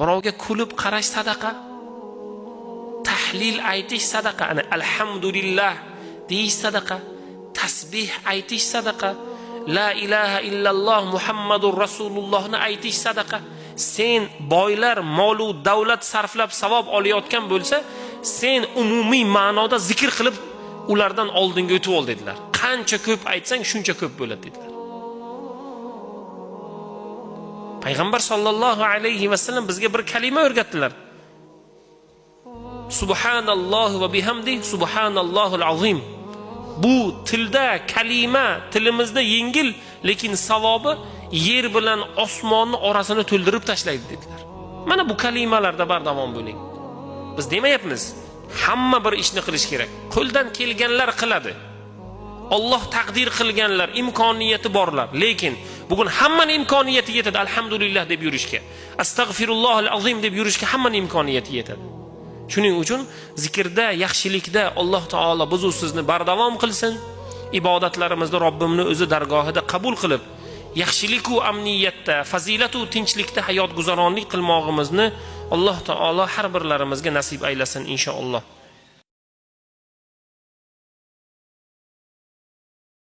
Birovga kulib qarash sadaqa, tahlil aytish sadaqa, ana alhamdulillah deyish sadaqa, tasbih aytish sadaqa, la ilaha illalloh Muhammadur Rasulullohni aytish sadaqa. Sen boylar molu davlat sarflab savob olayotgan bo'lsa, sen umumiy ma'noda zikr qilib ulardan oldinga o'tib ol dedilar. Qancha ko'p aytsang shuncha ko'p bo'ladi dedilar. Payg'ambar sollallohu alayhi vasallam bizga bir kalima o'rgatdilar. Subhanallohu va bihamdi subhanallohul azim. Bu tilda kalima tilimizda yengil, lekin savobi yer bilan osmonni orasini to'ldirib tashlaydi dedilar. Mana bu kalimalarda bardavom bo'ling. Biz demayapmiz, hamma bir ishni qilish kerak. Qo'ldan kelganlar qiladi. Alloh taqdir qilganlar, imkoniyati borlar. Lekin bugun hammani imkoniyati yetadi alhamdulillah deb yurishga. Astag'firullohil azim deb yurishga hammani imkoniyati yetadi. Shuning uchun zikrda, yaxshilikda Alloh taolo bizu sizni bardavom qilsin. Ibodatlarimizni Robbimni o'zi dargohida qabul qilib, yaxshilik va amniyatda, fazilat va tinchlikda hayot guzaronlik qilmog'imizni Alloh taolo har birlarimizga nasib aylasin inshaalloh.